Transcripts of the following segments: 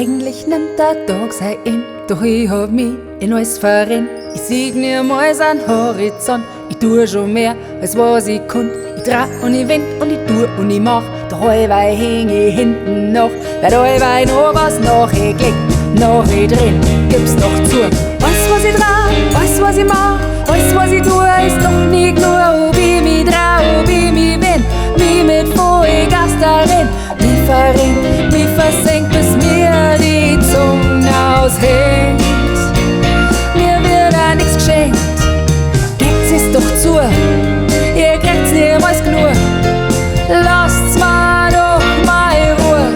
Eigentlich nimmt der Tag sein End, doch ich hab mich in alles verrennt. Ich sieh niemals an Horizont, ich tue schon mehr, als was ich konnt. Ich dreh und ich wend und ich tu und ich mach, doch allweil häng ich hinten noch. Werd allweil noch was nachgelegt, noch ich drin, gib's doch zu. Alles was ich dreh, alles was ich mach, alles was ich tue, ist doch nicht nur, ob ich mich dreh, ob ich mich wend, mich mit Vollgas darin, mich verrennt, mich versenkt, bis mir die Zunge aushängt. Mir wird auch nix geschenkt, gebt's es doch zu, ihr kriegt's niemals genug. Lasst's mir doch mal Ruhe.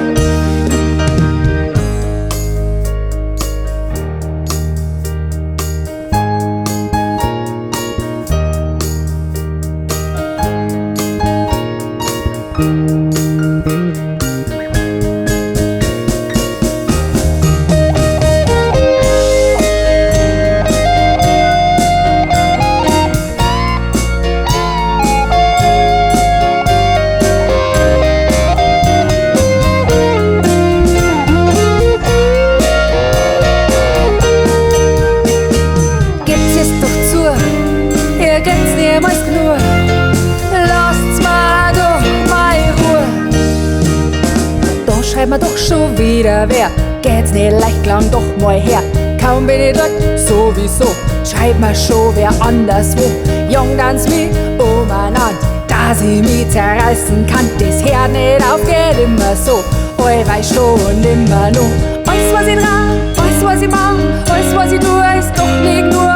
Gebt's es doch zu, ihr kriegt's niemals genug. Lasst's mir doch mal Ruhe. Da schreibt mir doch schon wieder wer. Geht's nicht leicht, lang doch mal her. Kaum bin ich dort, sowieso. Schreibt mir schon wer anderswo. Jung tanz mich umeinander, dass ich mich zerreißen kann. Das hört nicht auf, geht immer so. Allweil schon und immer noch. Alles was ich dreh, alles was ich mach, alles was ich tue, ist doch nicht nur.